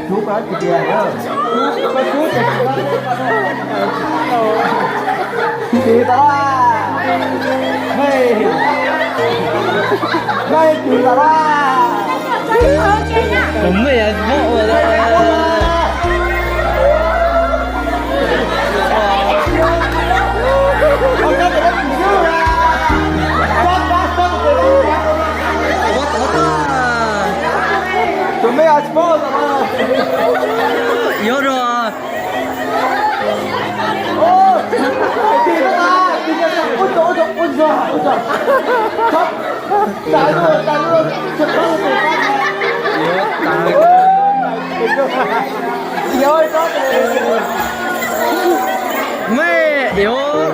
Rub koj tsis tias, koj rub ces, tsis tau. Mej, mej tsis tau. Tus mej tsis paub ua. Tus mej tsis paub. Yuav rau. Mej yuav,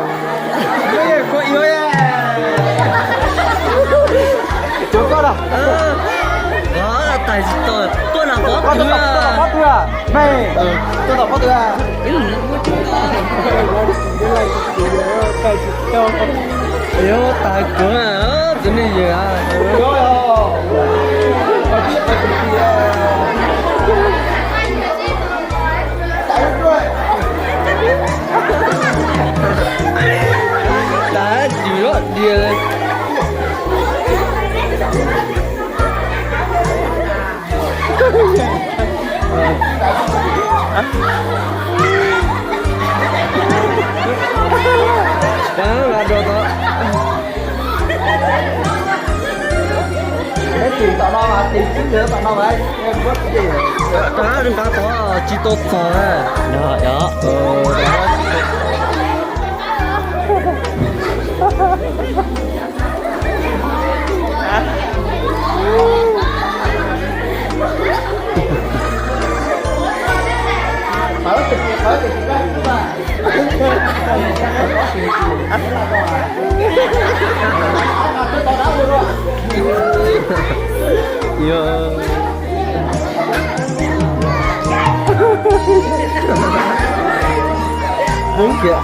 mej yuav koj yuav. Cov koj na. Tais tuaj na, pob twg, mej tuaj na, pob twg. Yuav tag kuv, tus me yawg. Tag tsis loj diag li. Nqa tod tsis tau txog. Hwv kiag.